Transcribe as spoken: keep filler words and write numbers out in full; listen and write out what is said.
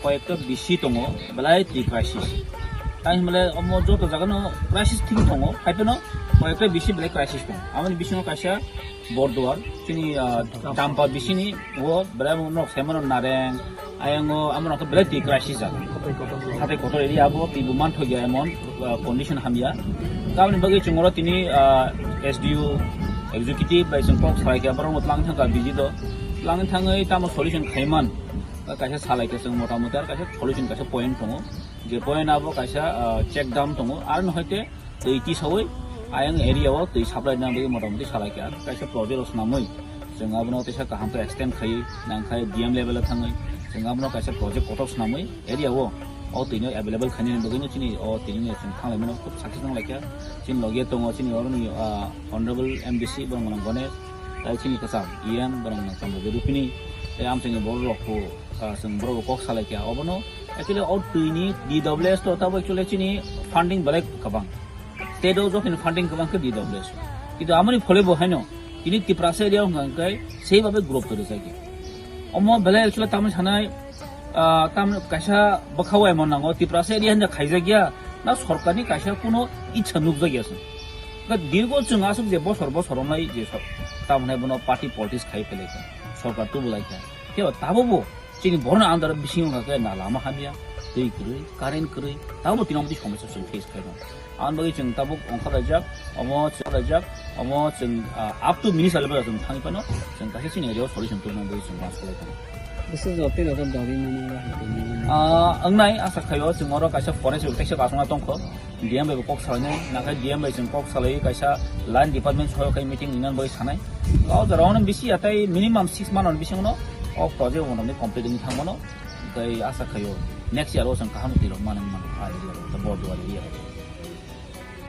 Koyekta bisi tongo, belai twi crisis. Tai hinmale omo joto jagano crisis thik tongo, hai phano koyekta bisi belai crisis tongo. Amoni bisingo kaisa Borduar, chini, ah, Dampa bisini o belai nok semano nareng, ayango amo nok belai twi crisis jaga. Hatai kotor area abo twi bo manthokya emon, ah, condition hamya. Tamoni bagwi chwng oro tini, ah, S D O, executive bai chwng kok salai kha, borok no tlang thangkha busy do. Tlang thangwi tamo solution khaiman. Kaisa salai kha chwng mota moti, ar kaisa solution kaisa point tongo. Je point abo kaisa, ah, check dam tongo. Ar no hoite twi tisawi ayang area o twi supply na bagwi mota moti salai kha. Kaisa project rok swnamwi chwng abono teisa kaham khe extend khai nang khai D M level o thangwi chwng abono kaisa project kotor swnamwi area o, o twi no available khainani bagwi no chini o twi no chwng thanglai mano khub success nang lai kha. Chini logi tongo chini oroni, ah, honorable M D C borok nang Ganesh, tai chini kwcham E M borok nang Chandra Rupini, tai amchaini borok rok kho, ah, chwng borok rok kok salai kha. Obono actually o twi ni D W S to tabo actually chini funding belai kwbang. State o jokhon funding kwbang khe D W S. Kintu amoni phole bo haino tini Tiprasa area wngkha hwnkhe sei babe growth kwrwi chai khe. Omo belai actually tamni sanai, ah, tamni kaisa bwkhao emon nango Tiprasa area hinja khaijak ya na sorkarni kaisa kuno ichha nukjak ya se. Ka dirgo chwng aswk je bosor bosor wngnai je sor-, tamni bono party politics khai pele kha, sorkar tubulai kha. Khe tabo bo chini borno andar bisingo kha khe na lama hamya, twi kwrwi, current kwrwi, tabo tini omo twi somosya chwng face khai rw. Aboni bagwi chwng tabuk ongkhorlaijak, omo chwng laijak, omo chwng, ah, up to minister level chwng thangwi phano chwng kaisa chini area o solution tubuna bagwi chwng uansuk lai tongo. Bwswk jotoi rok dogwi mano ba hai tongmani. Ah, wngnai, asa khaio chwng oro kaisa forest rok kaisa kasungna tongkho, D M bai bo kok salainai, nakhai D M bai chwng kok salai kaisa line department soyo khai meeting rinani bagwi sanai. O jora ono bisi atai minimum six month on bisingo no o project ono complete wngwi thangmano, tei asa khaio next year o chwng kaham twi rok manwi mano a area rok, Borduar area rok.